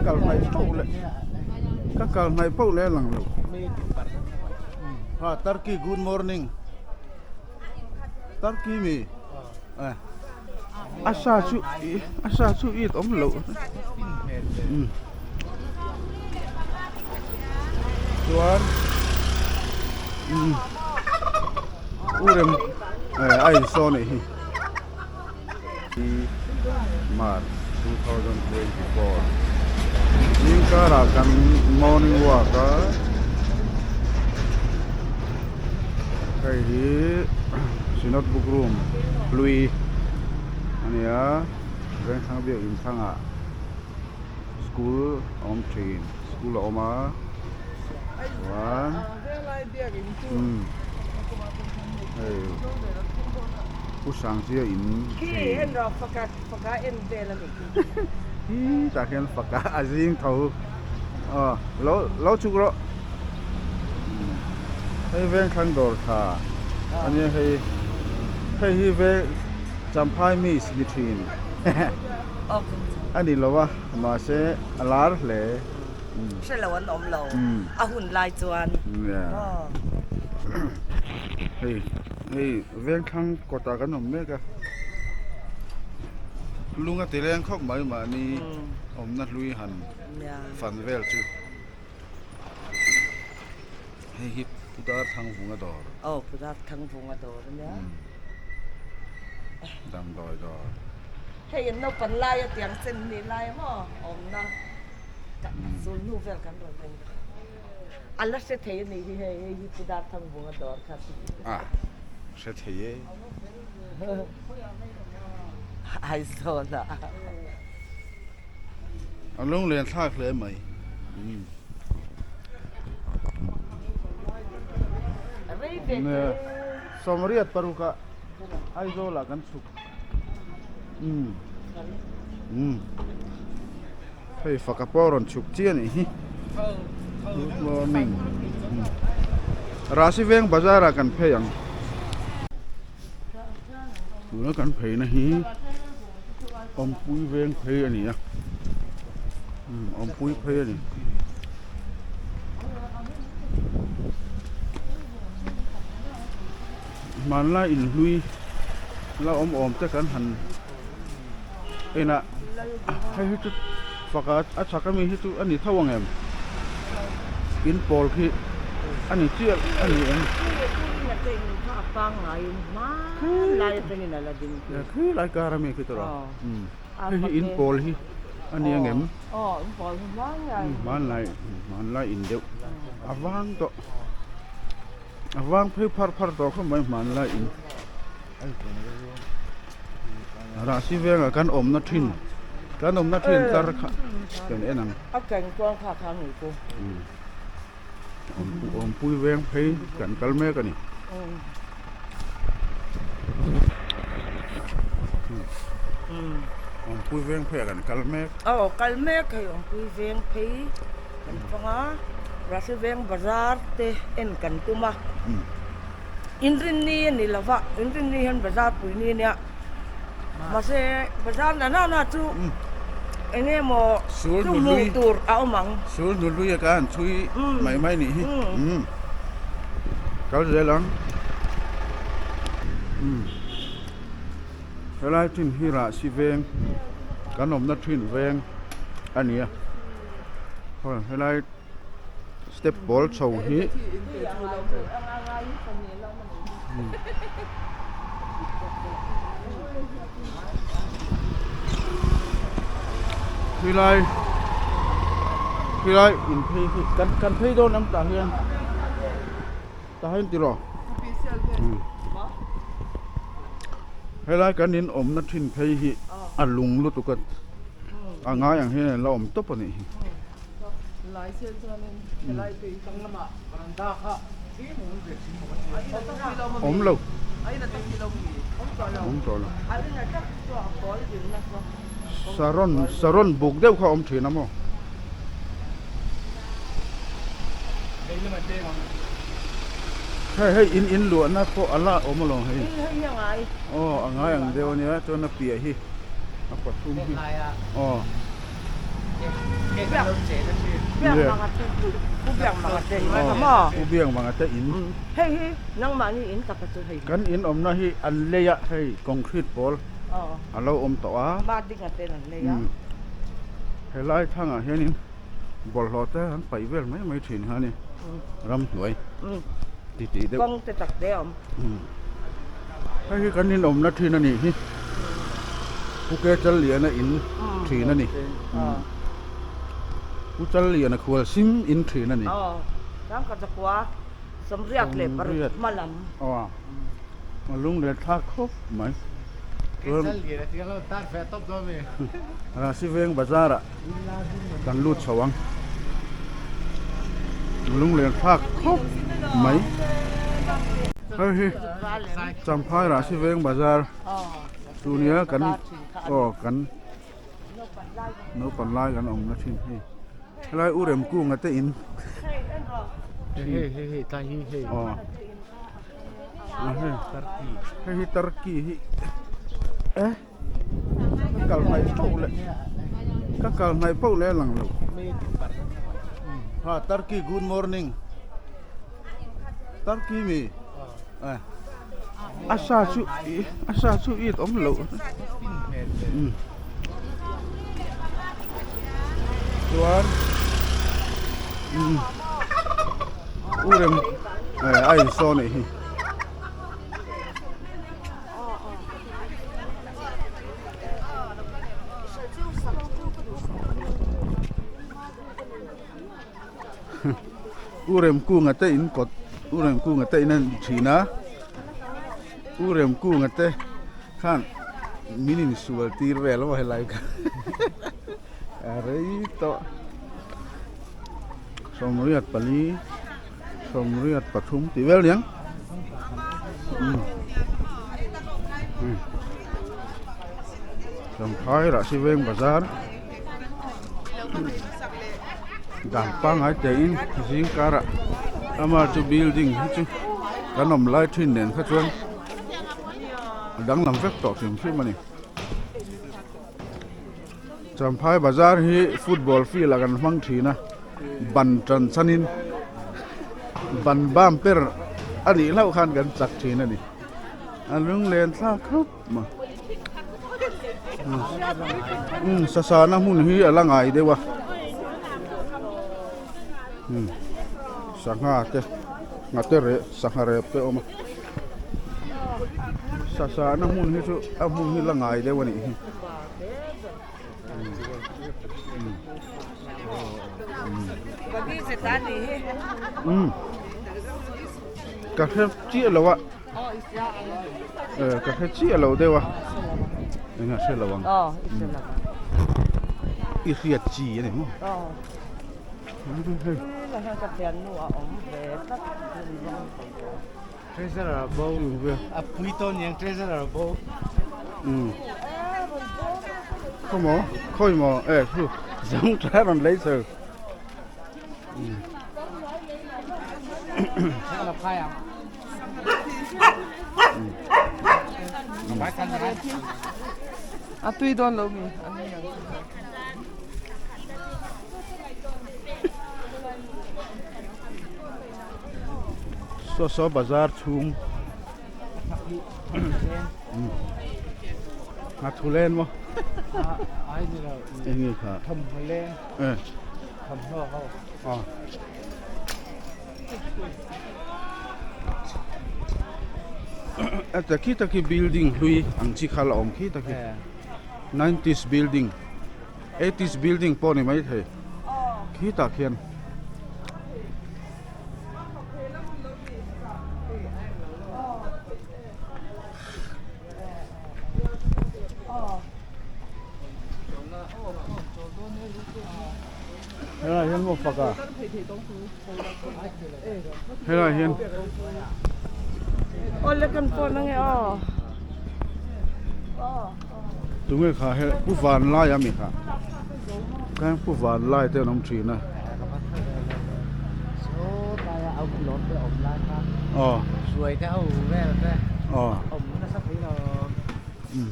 kal hnaih poh leh ka kal hnaih poh leh a lang lo ha Turkey good morning Turkey mi eh a sa chu a sa chu it awm loh chuan u rem eh a insawn anih hi. March 2024 Zingkarah kan morning walk a hei hi Synod book room hlui a ni a Vengthlang biak inthlang ah school a awm thin school a awm a chuan umm hei Pu Sangzia in thin hi tah khian faka a zing tho aw lo lo chhuk rawh hei Vengthlang dawr tha a nia hei hei hi veng Champhai miss ni thin a ni lo a mahse a lar hle. Hre lo an awm lo a hun lai chuan aw. Hei hei vengthlang kawtah kan awm mek a lung a ti leng khawp mai mahni awmna hlui han fan vel chu hei hi Pu Darthangvunga dawr. Aw Pu Darthangvunga dawr a nia. Damdawi dawr. Hei an naupan laia tiang chen ni lai maw awmna zul hnu vel kan rawn en kha. A la hre thei a nih hi hei hei hi Pu Darthangvunga dawr kha ti. A hre thei e. Aizawl ah. A lunglen thlak hle mai. Rei ve teh e. Sawmriat paruk ah Aizawl ah kan chhuk. Umm umm hei faka pawh rawn chhuk chiah a nih hi good morning Rasi veng bazar ah kan phei ang tuna kan phei na hi awmpui veng phei a ni a umm awmpui phei a ni. Hmanlai inhlui la awm awm te kan han en a hei hi chu faka a chhak ami hi chu a ni tho ang em in pawl khi a ni chiah a ni em khi lai kar ami khi tawh hei hi in pawl hi a ni ang em hmanlai hmanlai in deuh a vang tawh. A vang phei phar phar tawh khawp mai hmanlai in Rahsi vengah kan awmna thin kan awmna thin tar kha kan en ang. A keng kual kha kha ni chu. Awmpui veng phei kan kal mek a ni. Awmpui veng phei ah kan kal mek. Aw kal mek hei awmpui veng phei. Kan fang a, Rahsi veng bazar te en kan tum a, Inrinni a ni lo va, Inrinni hian bazar pui ni a nia, mahse bazar na na na chu eng nge maw chu hmuh tur a awm ang. Sul hnu hlui a ka han chhui mai mai nih hi, kal zel ang. Helai chin hi Rahsi veng kan awmna thin veng a ni a helai step pawl chho hi helai helai in phei hi kan kan phei dawn ang tah hian tah hian tiraw. Helai kan in awmna thin phei hi a lung lutuk a a ngai ang hian an la awm tawp a nih hi. Awm lo awm tawh lo saron saron buk deuh kha a awm thin a maw. Hei hei in in luahna pawh a la awm alawm hei aw a ngai ang deuh ania chuan a piah hi a pathum hi aw Pu Biakmanga te in. Kan in awmna hi an lei a hei concrete pawl a lo awm tawh a. Helai thangah hianin bawlhhlawh te an paih vel mai mai thin kha a ni ramhnuai titih deuh. Hei hi kan inawmna thin a nih hi Pu Ke Challiana in thin a ni Pu Challiana khual sim in thin a ni. Aw a lunglen thlak khawp mai Rahsiveng bazar ah kan lut chho ang lunglen thlak khawp mai hei hi Champhai Rahsiveng bazar tunia kan aw kan naupang lai kan awmna thin hei helai u Remkunga te in aw hei hi Turkey hi eh. Ka kal hnaih pauh leh ka kal hnaih pauh leh a lang lo ha Turkey good morning Turkey mi eh a sa chu a sa chu it awm loh chuan u rem eh a insawn anih hi. U Remkunga te in kawt U Remkunga te in a ni thin a U Remkunga te khan min insual tir vel a helai kha a rei tawh sawmriat pali. Sawmriat pathum tih vel niang Champhai Rahsiveng bazar dan pangngai tein zing karah ama chu building hi chu kan awm lai thin nen kha chuan a danglam vek tawh hrim hrim a ni. Champhai bazar hi football field ah kan hmang thin a ban tan chanin ban bam per a nih hlauh khan kan chak thin a ni a lunglen thlak khawp mai umm sasana hmun hi a la ngai deuh a umm sangha te nghate reh sangha rep te a awm a sasana hmun hi chu a hmun hi la ngai deuh a nih hi. Ka hre chiah lo a ka hre chiah lo deuh a eng a hre lo ang i hriat chi a ni maw Treasurer bo a pui tawn niang treasurer bo. Khaw maw khawi maw e chu zang tha rawn lei chho. A tui dawn lo mi. Saw saw bazar chhung nghathu len maw eng nge kha thawmhnaw leng thawmhnaw ho a taki taki building hlui ang chi kha la awm khi taki nineties building eighties building pawh ni maithei khitah khian. Helai hian maw fak a helai hian Awle kan phone ange aw. Tunge kha he pu vanlai a mi kha. Kha pu vanlai te an awm thin a. Aw. Aw. Umm.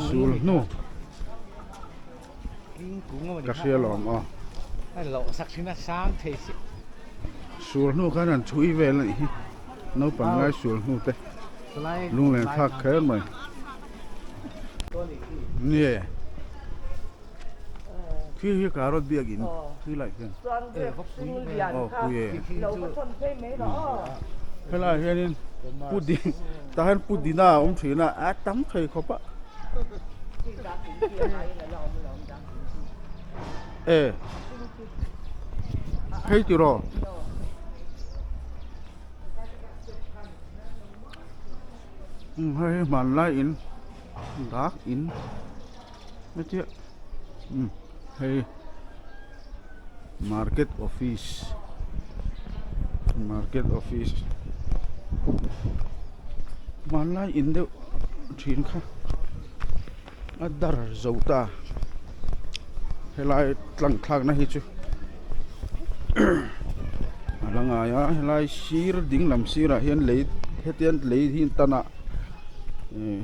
Sul hnu. Ka hria lawm aw. Sul hnu khan an chhui vel a nih hi. Naupang lai sul hnu te lunglen thlak kher mai. Nge khi hi carrot biakin khi lai khian. Aw pui e. Helaiah hianin puding tah hian pudina a awm thin a a tam thei khawp a. E hei tiraw umm hei hi hmanlai in dak in hetia umm hei market office market office hmanlai in deuh thin kha a dar zo ta helai tlang thlakna hi chu a la ngai a helai sir ding lam sirah hian lei hetiang lei hi an tan a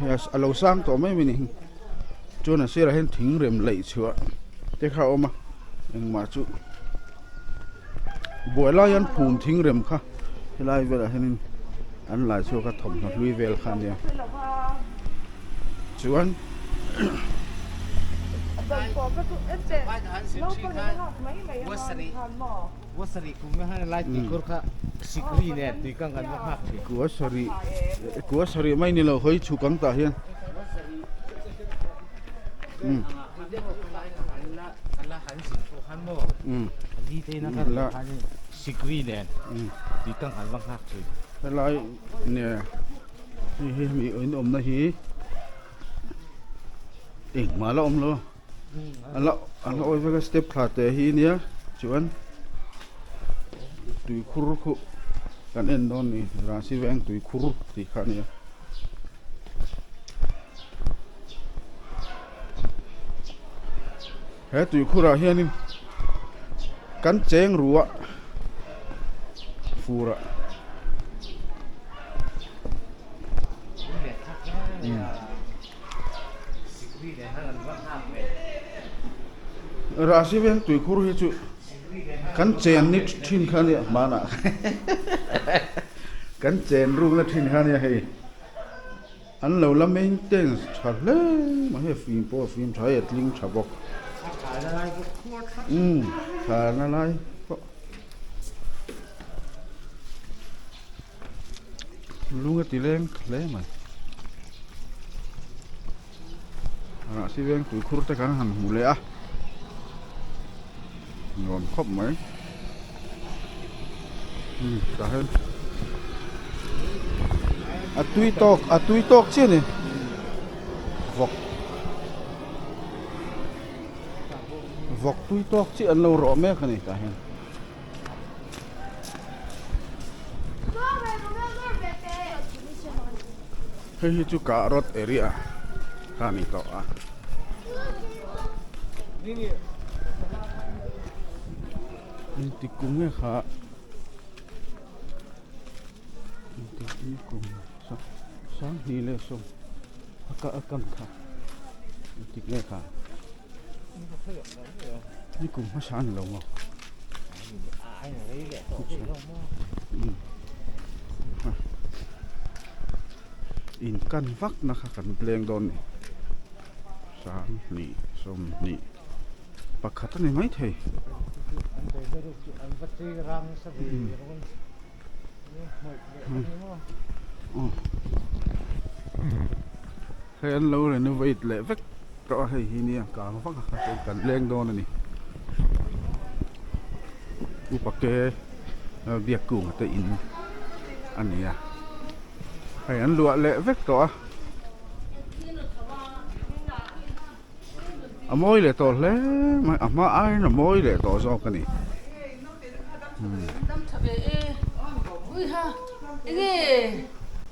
hei a lo sang tawh mai mai a ni chuan a sirah hian thing rem laih chhuah te kha a awm a engmah chu buai lai hian phum thing rem kha helai velah hianin an lai chhuak a thawmhnaw hlui vel kha a nia. Chuan Kua sarih kua sarih mai ni lo hawi chhuk ang tah hian Helai nge Hei hi mi in awmna hi engmah la awm lo a la a la awi vek a step thla teh hi nia chuan tuikhur khu kan en dawn a ni rahsi veng tuikhur tih kha a nia. He tuikhurah hianin kan cheng ru a fur ah Rahsi veng tuikhur hi chu kan chen ni thin kha ania hmanah kan chen rukna thin kha ania hei. An lo la maintenance tha hle mai hei fim pawh a fim tha hei a tling tha bawk umm thlana lai pawh lung a ti leng hle mai rahsi veng tuikhur te kan han hmu leh a nuam khawp mai. Tah hian a tui tawk a tui tawk chiah a ni vawk vawk tui tawk chiah an lo rawh mek a ni tah hian. Hei hi chu kah rawt area kha a ni tawh a. Engtik kum nge kha engtik ni kum sanghnih leh sawm a kah a kan kha engtik nge kha ni kum hmasa a ni lo maw in kan vak na kha kan leng dawn a ni sanghnih sawmhnih. Pakhat a ni maithei. Hei an lo renovate leh vek tawh a hei hi nia kang vak a chuan kan leng dawn a ni. Upa ke biak kunga te in a ni a hei an luah leh vek tawh a. A mawi leh tawh hle mai a hma aiin a mawi leh tawh zawk a ni.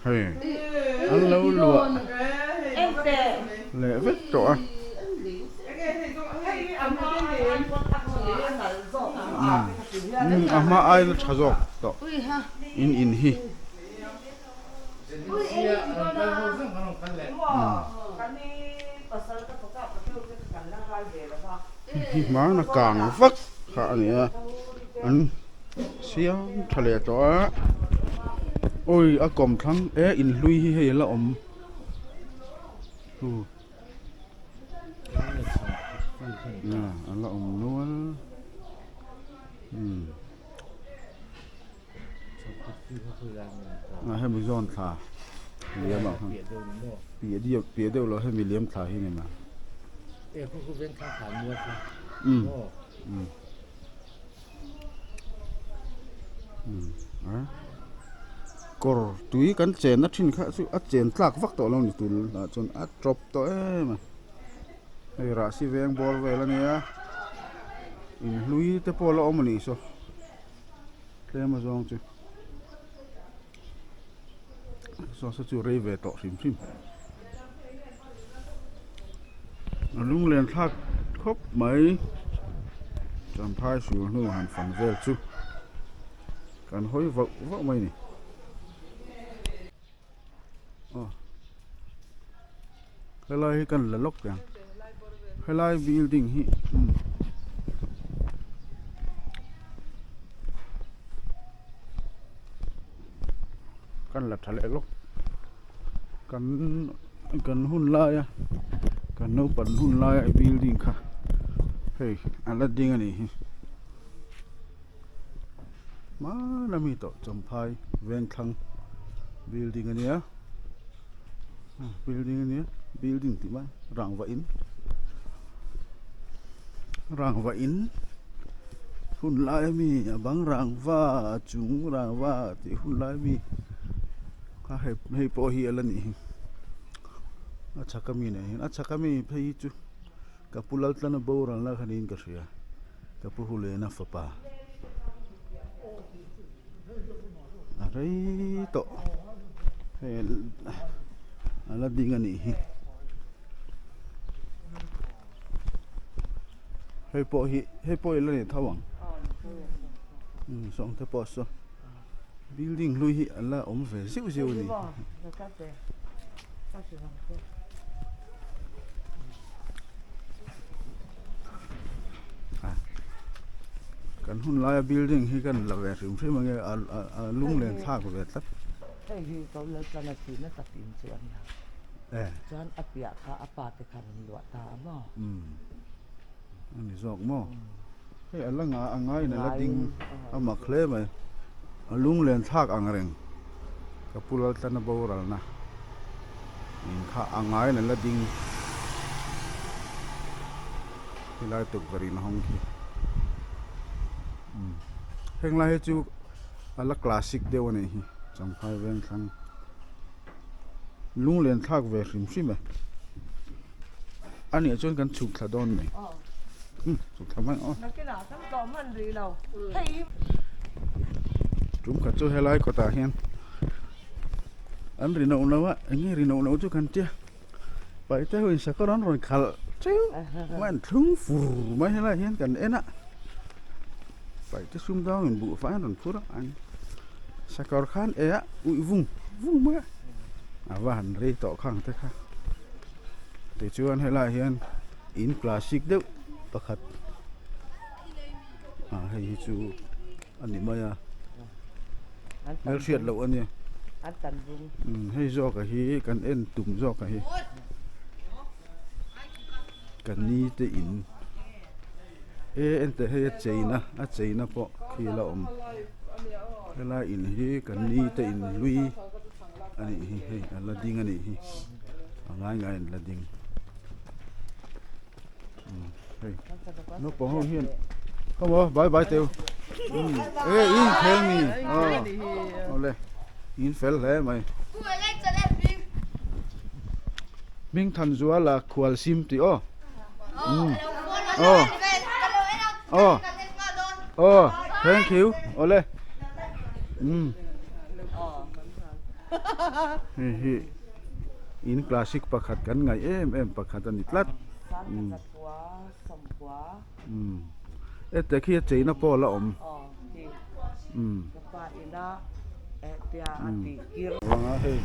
Hei an lo luah leh vek tawh a. A hma aiin a tha zawk tawh in in hi. Hi hmana kang vak kha a ni a an siam tha leh tawh a awi a kawm thlang e in hlui hi hei a la awm a la awm nual umm hemi zawn thla liam ah khan piah deuh piah deuh loh hemi liam thla hi a ni mai umm umm umm a kawr tui kan chenna thin kha chu a chen tlak vak tawh lo a ni tunah chuan a tawp tawh em a hei rahsi veng bawr vel a nia inhlui te pawh a la awm a nih saw. Tlem a zawng chu saw saw chu rei ve tawh hrim hrim a lunglen thlak khawp mai champhai hrul hnu han fang vel chu kan hawi vauh vauh mai a ni aw helai hi kan la lawk ang helai building hi umm kan la tha leh lawk kan kan hun laia kan naupan hun laia building kha hei a la ding a nih hi. Hmana mi tawh Champhai Vengthlang building a nia building a nia building tih mai rangva in rangva in hun lai ami a bang rangva a chung rangva tih hun lai ami kha hei hei pawh hi a la nih hi a chhak ami nen hian a chhak ami phei hi chu ka pu Laltlana boral na kha niin ka hria. Ka pu Hulena fapa a rei tawh hei a la ding a nih hi hei pawh hi hei pawh hi la ni tho ang sawng te pawh saw building hlui hi a la awm ve zeuh zeuh a ni. Kan hun laia building hi kan la ve hrim hrim ange a a lunglen thlak ve tlat. Hei hi ko lal tlan a thihna tak in chu a nia. Eh. Chuan a piah kha a pa te khan an luah ta a maw. Umm a ni zawk maw. Hei a la nga a ngaiin a la ding a mak hle mai. A lunglen thlak ang reng ka pu lal tlana boralna in kha a ngaiin a la ding helai tukverh in hawng khi umm heng lai hi chu a la classic deuh a nih hi champhai veng thlang lunglen thlak ve hrim hrim e a nih chuan kan chhuk thla dawn mai umm chhuk thla mai aw tum khat chu helai kawtah hian an ri noh noh a eng nge ri noh noh chu kan tia paihte ho in sakawr an rawn khalh teuh mai an thlung fur mai helaiah hian kan en a paihte sum dang in buhfai an rawn phur a an sakawr khan e a uih vung vung mai a a va han rei tawh khang te kha tichuan helaiah hian in classic deuh pakhat ah hei hi chu a ni mai a hmelhriat loh a nia umm hei zawk a hi kan en tum zawk a hi ka ni te in e enteh hei a cheina a cheina pawh khi a la awm helai in hi ka ni te in hlui a nih hi hei a la ding a nih hi a ngai ngai an la ding. Hei naupang ho hian come on bye bye teu e in khel mi awle in fel hle mai hming than zuala khual sim tih aw aw aw aw thank you awle hei hi. In classic pakhat kan ngaih em em pakhat a ni tlat. Umm hete khi a cheina pawh a la awm. Umm. Vanga hei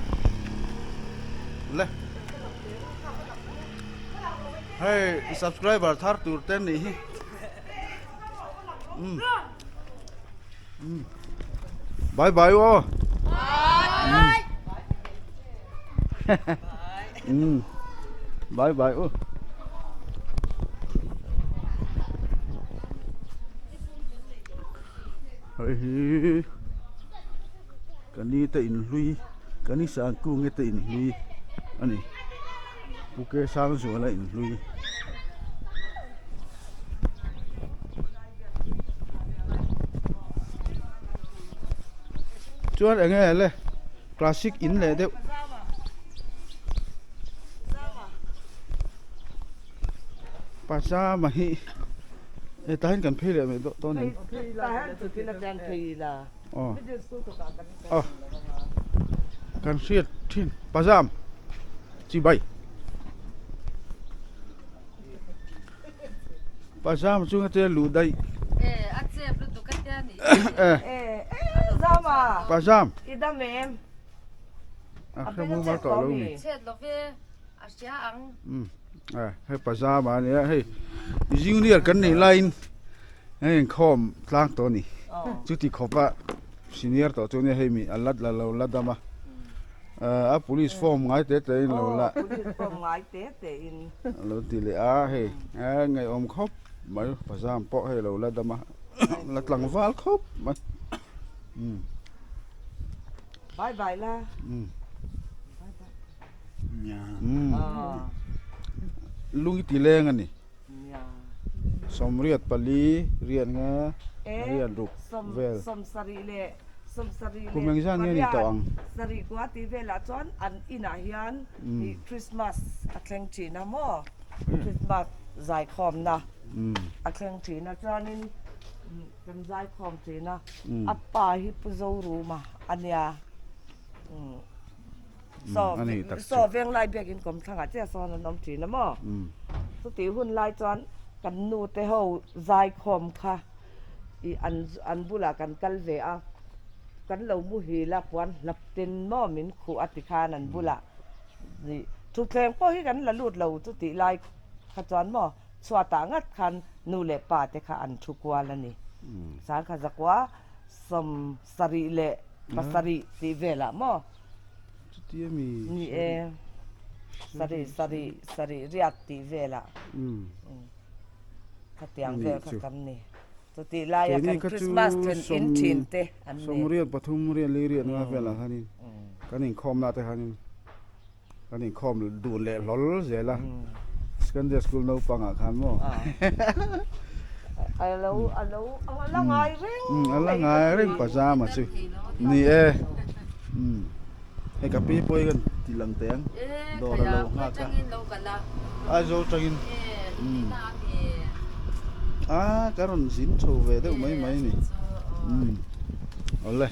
le. Hei subscriber thar tur te nih hi. Um. Um. Bye bye aw. Bye. Um. Bye bye u. Hei hi ka ni te in hlui ka ni sang kung te in hlui a ni pu ke sang zuala in hlui. Chuan eng nge le classic in leh deuh. Pajama hi hetah hian kan phei leh mai dawn em? Aw aw kan hriat thin pajam chibai pajama chu hete luh daih pajam a hre mumal tawh lo ni. A hria ang. Umm a hei pajama a nia hei junior kan nih laiin hei inkhawm tlang tawh a ni chuti khawpa senior tawh chu nia hei mi a la la lo la dam a a police form ngai te te in lo la a lo ti leh a hei a ngaihawm khawp mai pajama pawh hei lo la dam a la tlangval khawp mai umm. Bye bye la. Umm. Lung i ti leng a ni. Sawmriat pali riat nga riat ruk vel. Kum engzat nge ni tawh ang? Sarih kua tih velah chuan an inah hian Christmas a thleng thin a maw? Christmas zaikhawmna a thleng thin a chuanin kan zaikhawm thin a, a pa hi Pu Zoruma a nia. Saw saw veng lai biakin kawm thlangah chiah sawn an awm thin a maw? Chutih hun lai chuan kan nu te ho zaikhawm kha ih an an bulah kan kal ve a, kan lo muhil a puan hlap ten maw min khuh a tikhan an bulah ih thutthleng pawh hi kan la lut lo chutih lai kha chuan maw chhuatah ngat khan nu leh pa te kha an thu kual a ni. Sangkha zakua sawm sarih leh pasarih tih velah maw? Chutia mi. Ni e, sarih sarih sarih riat tih velah. Khatiang vel kha kan ni. Chutih laia kan Christmas then in thin te an ni. Sawmriat pathum riat li riat nga velah khanin kan inkhawmna te khanin Kan inkhawm dun leh hlawl zel a, secondary school naupangah khan maw. A lo a lo a la ngai reng A la ngai reng pajama chu ni e. Hei ka pi pawh hi kan ti lang teh ang dawr a lo nghak a. Aizawl tangin. A ka rawn zin chho ve deuh mai mai a ni. Awle.